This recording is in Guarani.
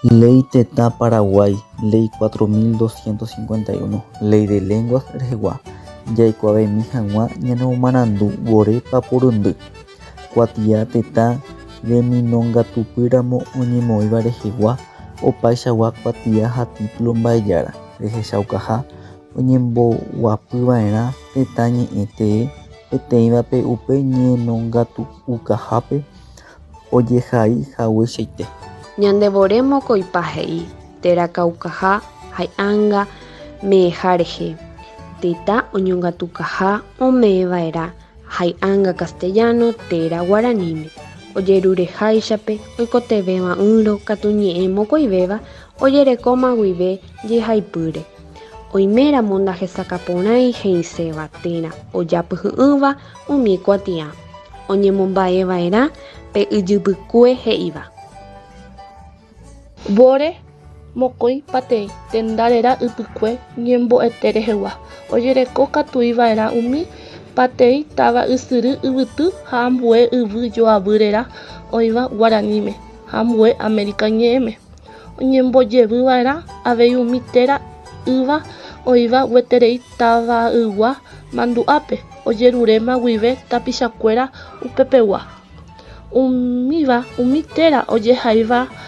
Léi Tetã Paraguái, Léi 4251, Ley de Lenguas rehegua, jaikuaavemi hag̃ua ñanemomarandu vore paporundy. Kuatia tetã reminongatupýramo oñemoĩva rehegua opaichagua kuatia ha título mba'ejára rehechaukaha oñemboguapyva'erã tetã ñe'ẽ tee peteĩvape upe ñeñongatukahápe ojehai hagueichaite. Ñande vore mokõipa he'i térã kaukaha ha'anga me'ẽha rehe, tetã oñongatukaha ome'ẽva'erã ha'anga castellano térã guaraníme, ojerureháichape oikotevẽva'ỹrõ katu ñe'ẽ mokõivéva ojerekóma guive jehaipyre. Oiméramo ndahesakãporãi he'iséva térã ojapyhy'ỹva umi kuatia, oñemomba'eva'erã pe ijypykue he'íva. Vore mokõi pateĩ tenda réra ypykue ñembo'ete rehegua, ojereko katuiva'erã umi pateĩ táva ysyry yvyty ha ambue yvy joavy réra oĩva guaraníme ha ambue América ñe'ẽme. Oñembojevyva'erã avei umi téra yva oĩva gueterei tavaygua mandu'ápe ojeruréma guive tapichakuéra upepegua. Umíva umi téra ojehaíva.